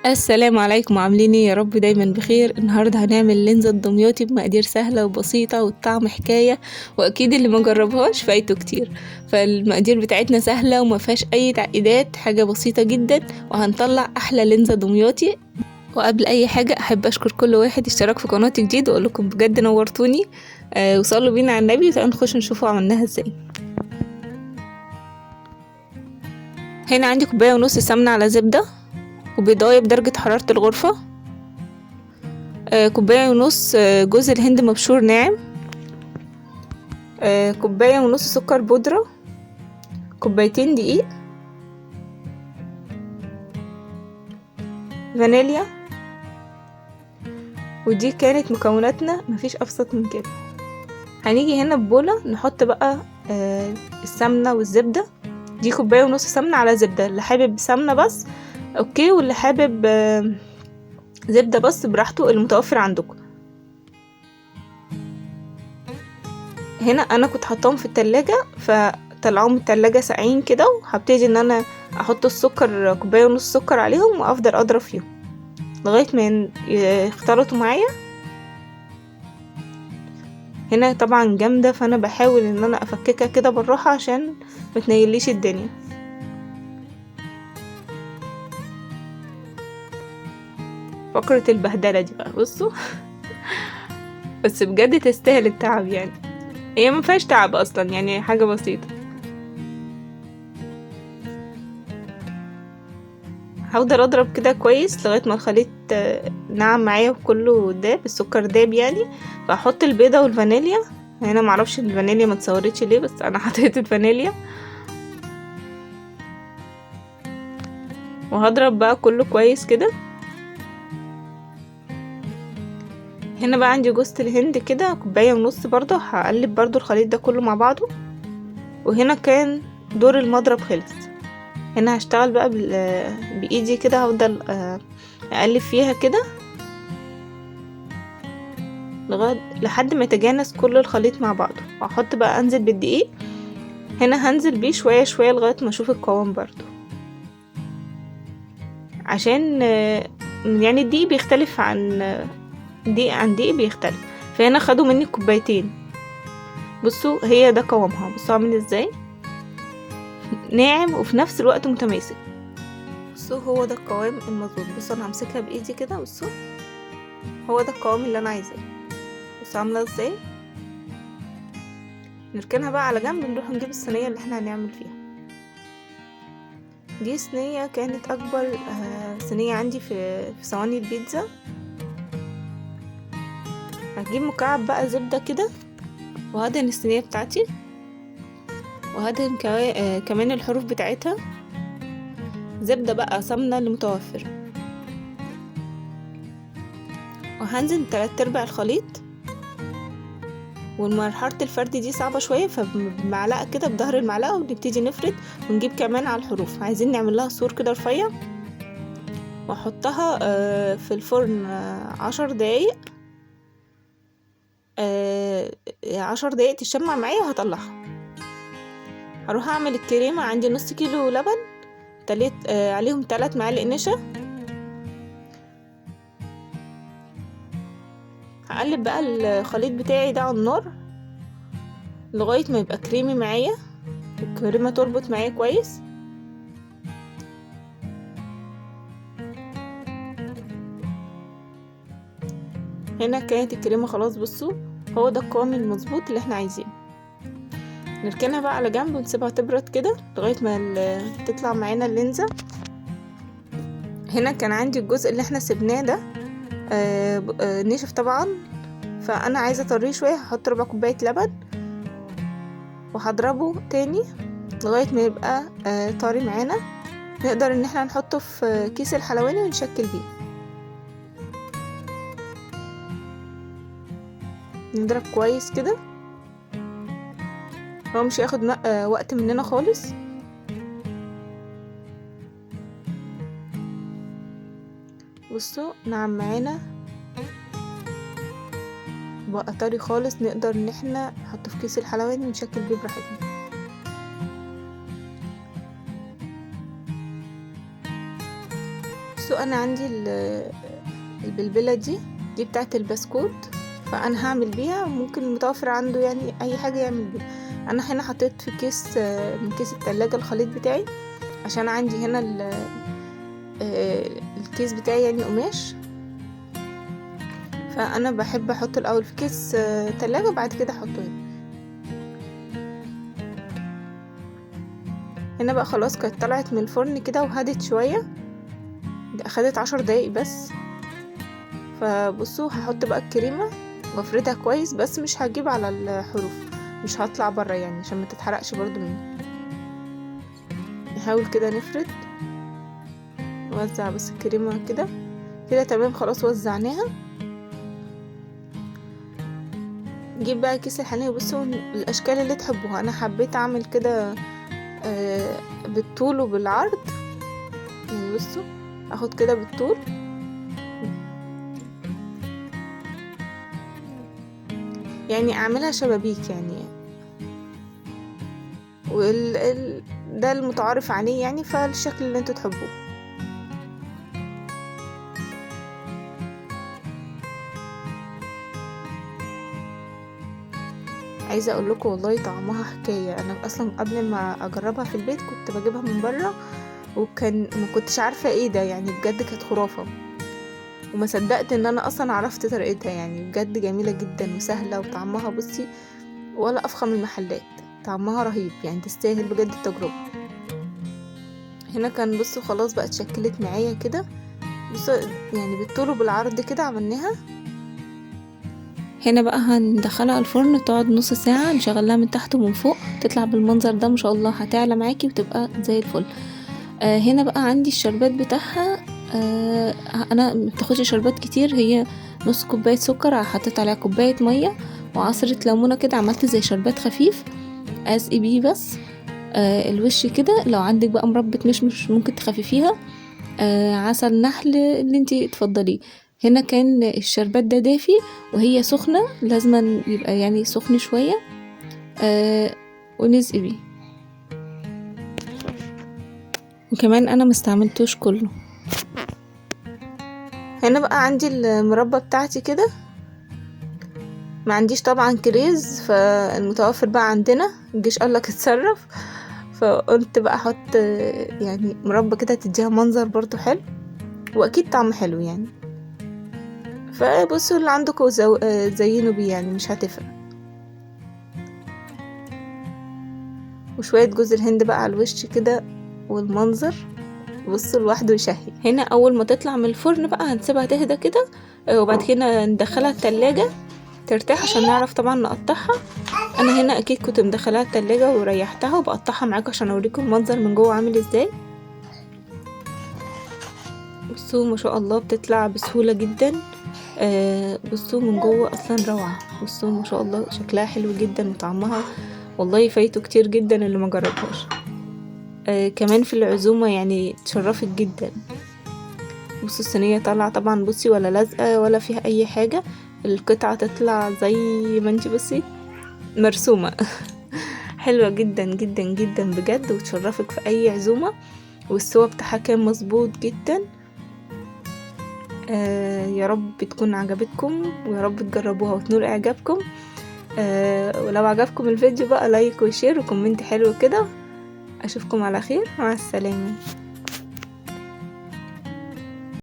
السلام عليكم، عاملين ايه؟ يا رب دايما بخير. النهارده هنعمل لينزة دمياطي بمقادير سهلة وبسيطة والطعم حكاية، واكيد اللي ما جربهاش فايته كتير. فالمقادير بتاعتنا سهلة وما فيهاش اي تعقيدات، حاجة بسيطة جدا، وهنطلع احلى لينزة دمياطي. وقبل اي حاجة احب اشكر كل واحد اشترك في قناتي جديد واقول لكم بجد نورتوني. وصلوا بينا على النبي، تعالوا نخش نشوفوا عملناها ازاي. هنا عندي كوباية ونص سمنه على زبدة، وبيضايه بدرجة حرارة الغرفة، كوباية ونص جوز الهند مبشور ناعم، كوباية ونص سكر بودرة، كوبايتين دقيق، فانيليا. ودي كانت مكوناتنا، مفيش ابسط من كده. هنيجي هنا ببولة نحط بقى السمنة والزبدة. دي كوباية ونص سمنة على زبدة، اللي حابب سمنة بس okay، واللي حابب زبدة بس براحته، المتوفر عندكم. هنا انا كنت حطاهم في التلاجة، فطلعوهم من التلاجة ساقعين كده، وهبتدي ان انا احط السكر، كوباية ونص سكر عليهم، وافضل اضرب فيهم لغاية ما يختلطوا معايا. هنا طبعا جامدة، فانا بحاول ان انا افككها كده بالراحة عشان ما تنيليش الدنيا. فقرة البهدلة دي بقى بصوا بس بجد تستاهل التعب، يعني هي ما فيهاش تعب اصلا، يعني حاجة بسيطة. هفضل اضرب كده كويس لغاية ما الخليط نعم معايا وكله داب، السكر داب يعني. فاحط البيضة والفانيليا. هنا معرفش الفانيليا ما اتصورتش ليه، بس انا حطيت الفانيليا. وهضرب بقى كله كويس كده. هنا بقى عندي جوزة الهند كده كوباية ونص برضه، هقلب برضه الخليط ده كله مع بعضه. وهنا كان دور المضرب خلص. هنا هشتغل بقى بايدي كده، هفضل اقلب فيها كده لغاية لحد ما يتجانس كل الخليط مع بعضه. واحط بقى، انزل بالدقيق. هنا هنزل بيه شوية شوية لغاية ما اشوف القوام برضه، عشان يعني الدقيق بيختلف عن دقيق عن دقيق بيختلف. فهنا خدوا مني كوبايتين. بصوا هي ده قوامها، بصوا عامل ازاي، ناعم وفي نفس الوقت متماسك. بصوا هو ده القوام المظبوط. بصوا انا همسكها بايدي كده، بصوا هو ده القوام اللي انا عايزاه. بصوا عامله ازاي. نركنها بقى على جنب، نروح نجيب الصينية اللي احنا هنعمل فيها. دي صينية كانت اكبر صينية عندي في صواني البيتزا. هجيب مكعب بقى زبدة كده، وهدهن الصينية بتاعتي، وهدهن كمان الحروف بتاعتها. زبدة بقى سمنة اللي متوفر. وهنزل 3/4 الخليط. والمرحلة الفرد دي صعبة شوية، فبمعلقة كده بظهر المعلقة ونبتدي نفرد، ونجيب كمان على الحروف. عايزين نعمل لها سور كده رفيع، واحطها في الفرن 10 دقايق. 10 دقايق تشمع معايا وهطلعها. هروح اعمل الكريمة. عندي نص كيلو لبن، عليهم 3 معالق نشا. هقلب بقى الخليط بتاعي ده على النار لغاية ما يبقى كريمي معايا، الكريمة تربط معايا كويس. هنا كانت الكريمة خلاص. بصوا هو ده القوام المظبوط اللي احنا عايزينه. نركنها بقى على جنب ونسيبها تبرد كده لغاية ما تطلع معانا اللينزة. هنا كان عندي الجزء اللي احنا سيبناه ده نشف طبعا، فانا عايزة اطريه شوية. هحط ربع كوباية لبن وهضربه تاني لغاية ما يبقى طري معانا. نقدر ان احنا نحطه في كيس الحلواني ونشكل بيه. نضرب كويس كده، هو مش هياخد وقت مننا خالص. بصوا نعم معانا بقى طري خالص، نقدر ان احنا نحطه في كيس الحلواني ونشكل بيه براحتنا. بصوا انا عندي البلبلة دي بتاعت البسكوت، فانا هعمل بيها، ممكن المتوفر عنده يعني اي حاجة يعمل بيها. انا هنا حطيت في كيس من كيس التلاجة الخليط بتاعي، عشان عندي هنا الكيس بتاعي يعني قماش، فانا بحب احط الاول في كيس تلاجة وبعد كده احطه هنا. هنا بقى خلاص كانت طلعت من الفرن كده وهدت شوية، اخدت 10 دقايق بس. فبصوا هحط بقى الكريمة وافردها كويس، بس مش هجيب على الحروف، مش هطلع بره يعني عشان ما تتحرقش برضو مني. نحاول كده نفرد، نوزع بس الكريمة كده كده. تمام خلاص وزعناها. نجيب بقى كيس الحلويات. بصوا الاشكال اللي تحبوها، انا حبيت اعمل كده بالطول وبالعرض يعني. بصوا اخد كده بالطول، يعني اعملها شبابيك يعني، ده المتعارف عليه يعني، فالشكل اللي انتوا تحبوه. عايزه اقول لكم والله طعمها حكاية. انا اصلا قبل ما اجربها في البيت كنت بجيبها من بره، وكان ما كنتش عارفه ايه ده يعني، بجد كانت خرافه، وما صدقت ان انا اصلا عرفت طريقتها يعني. بجد جميلة جدا وسهلة، وطعمها بصي ولا افخم المحلات، طعمها رهيب يعني، تستاهل بجد التجربة. هنا كان بصوا خلاص بقى اتشكلت معايا كده، بصوا يعني بالطول وبالعرض كده عملناها. هنا بقى هندخلها الفرن، تقعد نص ساعة، نشغلها من تحت ومن فوق، تطلع بالمنظر ده ما شاء الله، هتعلى معاكي وتبقى زي الفل. هنا بقى عندي الشربات بتاعها. انا ما بتاخدش شربات كتير، هي نص كوباية سكر حطيت عليها كوباية مية وعصره ليمونه كده، عملت زي شربات خفيف اسقي بيه بس الوش كده. لو عندك بقى مربى مشمش ممكن تخففيها، عسل نحل اللي انتي تفضليه. هنا كان الشربات ده دافي وهي سخنة، لازم يبقى يعني سخن شوية، ونسقي بيه. وكمان انا مستعملتوش كله. هنا بقى عندي المربى بتاعتي كده، ما عنديش طبعا كريز، فالمتوفر بقى عندنا الجيش قالك اتصرف، فقلت بقى احط يعني مربى كده تديها منظر برضو حلو واكيد طعم حلو يعني. فبصوا اللي عندكم زينوا بيه يعني، مش هتفرق. وشوية جوز الهند بقى على الوش كده، والمنظر بصوا لوحده يشهي. هنا اول ما تطلع من الفرن بقى هنسيبها تهدى كده، وبعد كده ندخلها التلاجة ترتاح عشان نعرف طبعا نقطعها. انا هنا اكيد كنت مدخلها التلاجة وريحتها، وبقطعها معاكم عشان اوريكم المنظر من جوه عامل ازاي. بصوا ما شاء الله بتطلع بسهولة جدا. بصوا من جوه اصلا روعة، بصوا ما شاء الله شكلها حلو جدا، وطعمها والله فايته كتير جدا اللي ما جربهاش. كمان في العزومة يعني تشرفت جدا. بصوا الصينية طالعة طبعا بصي ولا لازقة ولا فيها اي حاجة، القطعة تطلع زي ما انتي بصي مرسومة. حلوة جدا جدا جدا بجد، وتشرفك في اي عزومة. والسوا بتاعها كان مظبوط جدا. يا رب تكون عجبتكم، ويا رب تجربوها وتنول اعجابكم. ولو عجبكم الفيديو بقى like و share و comment حلو كده. اشوفكم على خير، مع السلامة.